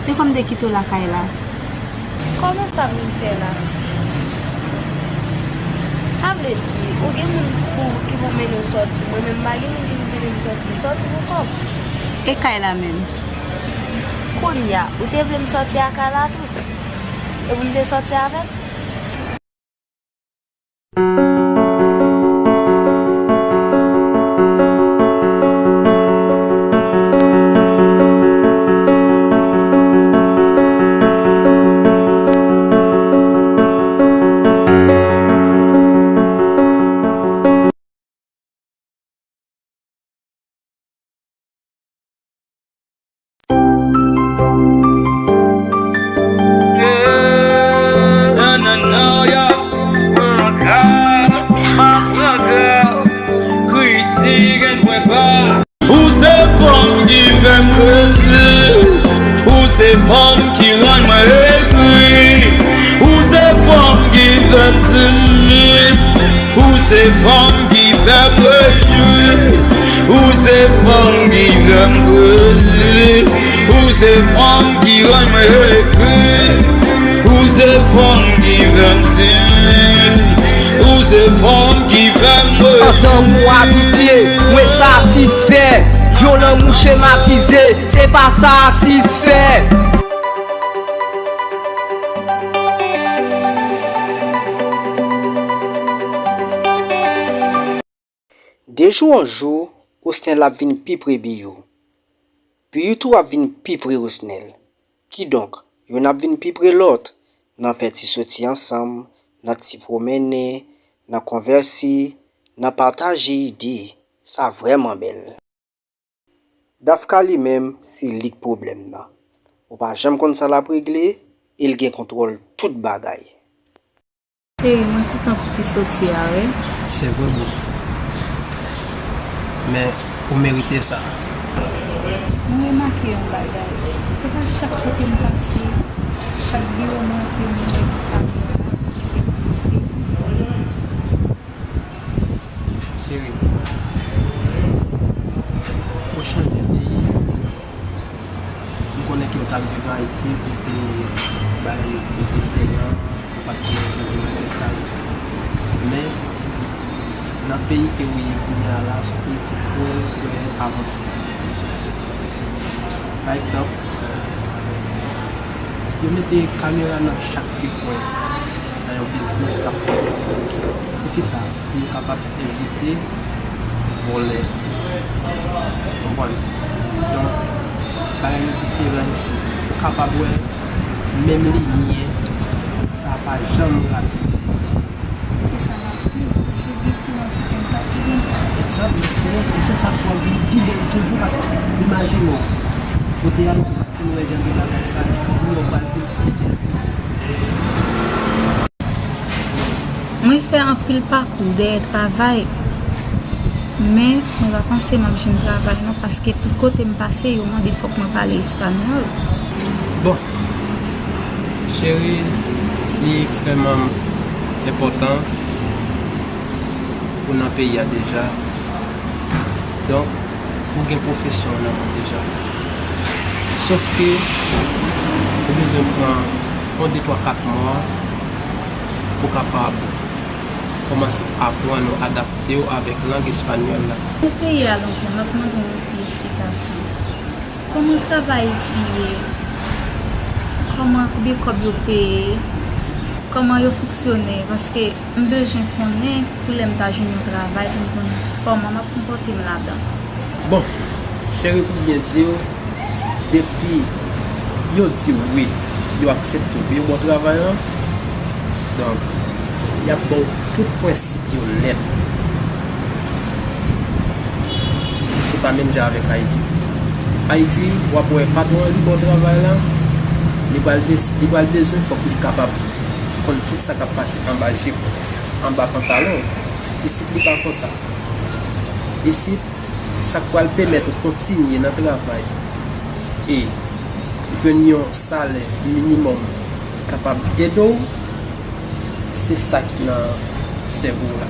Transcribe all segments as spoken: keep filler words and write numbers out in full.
Se kòm m te kite w lakay la. Kòman sa vin fè la? Sa vle di, ou gen moun pou, ki pou mennen w sòti. Mwen menm, m pa gen moun ki pou mennen m sòti. M sòti pou kò m. E kay la menm? Kounye a, ou te vle m sòti a kay la tou? E pou m te sòti avè l? Ou se fanm ki fè m kwezi. Ou se fanm ki rann mwen egri. Ou se fanm ki fè m timid. Ou se fanm ki fè m rejwi. Ou se fanm ki fè m kwezi. Ou se fanm ki rann mwen egri. Ou se fanm ki fè m timid. Ou se fanm ki fè m rejwi. Antan mwen abitye, mwen satisfè. Yon lanmou chematize, se pa satisfè. De jou an jou, Osnel ap vin pi pre Biyou. Biyou tou ap vin pi pre Osnel. Kidonk, youn ap vin pi pre lòt nan fè ti soti ansanm, nan ti pwomennen, nan konvèse, nan pataje ide. Sa vrèman bèl. Dafka li menm, se li k pwoblèm nan. Ou pa janm konn sa l ap regle, e l gen kontwòl tout bagay. Cheri, mwen kontan pou ti soti a, wi. Se vre, boo. Men, ou merite sa. Mwen remake yon bagay. Se pa chak kote m pase, chak biwo m rantre, m wè kamera ki se kote. Cheri, ou chanje peyi. M konnen ke w t ap viv Ayiti, ou te bay diferan, ou pa t gen yon bagay sa yo. Men, nan peyi ke ou ye kounye a la, se yon peyi ki trè, trè avanse. Pa egzanp, yo mete kamera nan chak ti kwen nan yon biznis k ap fèt. Poukisa? Pou yo kapab evite vòlè. Konprann? Donk, bagay yo diferan isi. Ou kapab wè menm limyè, sa pa janm rate isi. Se sa m ap swiv, je vis pour un soutien de la seconde. Egzanp, e se sa k fè w vin pi bèl toujou, paske imajine w, kote Ayiti, pou nou wè jan de bagay sa yo, pou nou pral vin pi bèl. Mwen fè anpil pakou dèyè travay, men mwen pa panse m ap jwenn travay non, paske tout kote m pase, yo mande fòk mwen pale espanyòl. Bon, cheri, li ekstrèmman enpòtan ou nan peyi a deja. Donk, ou gen pwofesyon w nan men w deja. Sòf ke ou bezwen pran yon de, twa, kat mwa pou kapab kòmanse aprann ou adapte w avèk lang espanyòl la. Nan peyi a lontan, m ap mande w yon ti esplikasyon. Kòman travay isi ye? Kòman, konbyen kòb yo peye? Kòman yo fonksyone? Paske m bezwen konnen pou lè m ta jwenn yon travay, pou m konn kòman m ap konpòte m ladan. Bon, cheri, pou byen di w, depi yo di w wi, yo aksepte w, yo ba w travay lan, donk, y ap ba w tout prensip yo nèt. Se pa menm jan avèk Ayiti. Ayiti, w ap wè patwon an, li ba w travay lan, li pral des-, li pral bezwen, fòk li kapab konn tout sa k ap pase anba jip, anba pantalon. Isit, li pa konsa. Isit, sa k pral pèmèt ou kontinye nan travay e jwenn yon salè minimòm ki kapab ede w, se sa ki nan sèvo w la.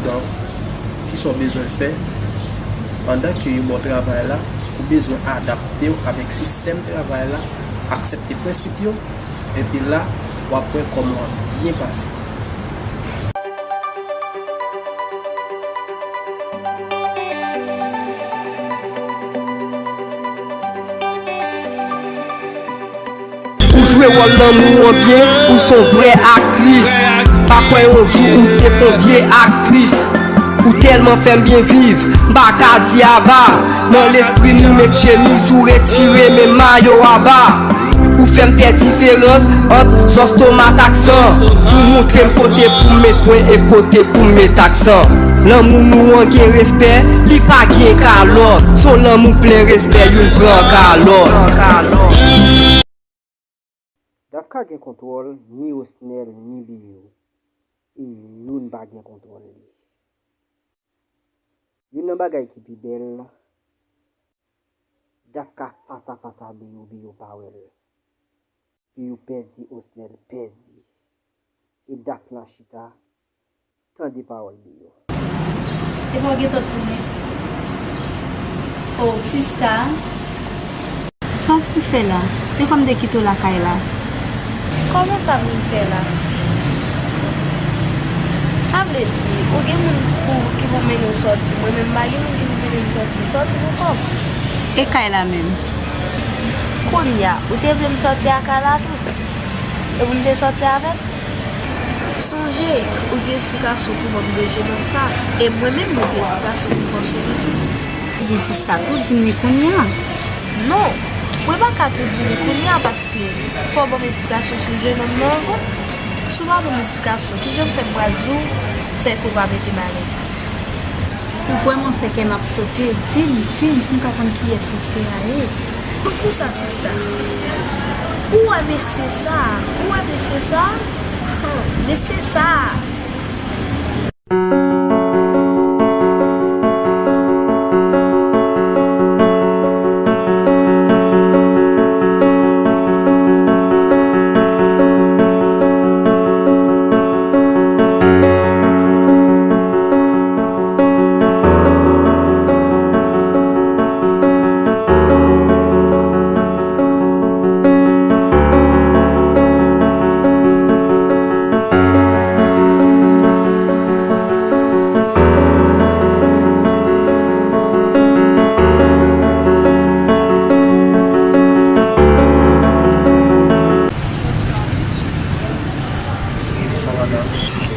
Donk, kisa w bezwen fè pandan ke yo ba w travay la? Ou bezwen adapte w avèk sistèm travay la, aksepte prensip yo, epi la, w ap wè kòman w ap byen pase. Ou jwe wòl lanmou an byen, ou s on vrè aktris. Pa kwè yon jou ou te f on vye aktris. Ou tèlman fè m byen viv, m pa ka di aba. Nan lespri m ou met chemiz, ou retire menm mayo aba. Ou fè m fè diferans ant sòs tomat ak san. Ou montre m kote pou m met pwen e kote pou m met aksan. Lanmou nou an gen respè, li pa gen kalòt. S on lanmou plen respè, youn pran kalòt. Dafka gen kontwòl ni Osnel ni Biyo. E youn pa gen kontwòl li. Youn nan bagay ki pi bèl, Dafka fas a fas a Biyo, Biyo pa wè l. Biyo pèdi, Osnel pèdi. E Dafna chita, tande pawòl Biyo. Epa w gentan tounen? O, sista. Sa w vin fè la? E kòm m te kite w lakay la? Kòman sa m vin fè la? Sa vle di, ou gen moun pou, ki pou mennen w sòti. Mwen menm, m pa gen moun ki pou mennen m sòti. M sòti pou kò m. E kay la menm? Kounye a, ou te vle m sòti a kay la tou? E pou m te sòti avè m? Sonje, ou gen esplikasyon pou ban m de jenòm sa. E mwen menm, mwen gen esplikasyon pou m ban sou li tou. Ebyen, sista, tou di m li kounye a. Non, mwen pa ka tou di w li kounye a, paske fò w ban m esplikasyon sou jenòm nan anvan. Si w pa ban m esplikasyon, kijan m fè m pral di w, sèke w va mete m alèz? Ou vrèman fè kè m ap sote. Di m, di m, pou m ka konn kiyès mesye a ye. Poukisa, sista? Ou wè mesye sa a? Ou wè mesye sa a? Hum, mesye sa a!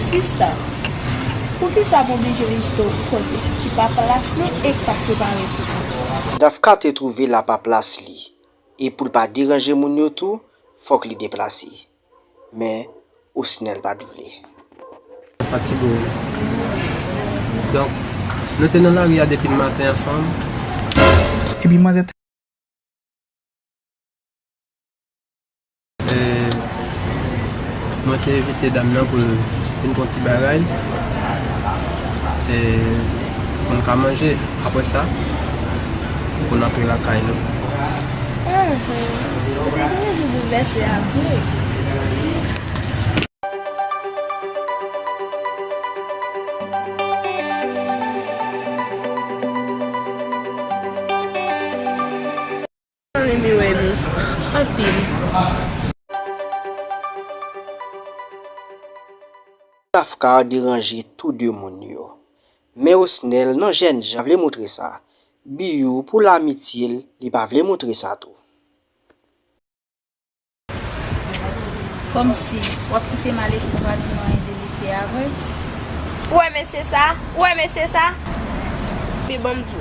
Sista, poukisa m oblije vizite yon kote ki pa plas mwen e k pa prepare pou mwen? Dafka te twouve l apa plas li, e pou l pa deranje moun yo tou, fòk li deplase. Men, Osnel pa t vle. Fatige w. Donk, nou te nan lari a depi maten ansanm. Epi manzè t- E, mwen te envite dam nan pou l vin pran ti bagay, e, pou n ka manje. Apre sa, pou n antre lakay nou. Ahn, ou te gen rezon boulvèse a vre. Mwen renmen wè nou anpil. Dafka deranje tou de moun yo. Men Osnel, nan jènjan, vle montre sa. Biyou, pou lamitye l, li pa vle montre sa tou. Kòmsi w ap kite m ale san w pa di m anyen de mesye a vre? Ou wè mesye sa? Ou wè mesye sa? Pi ban m di w.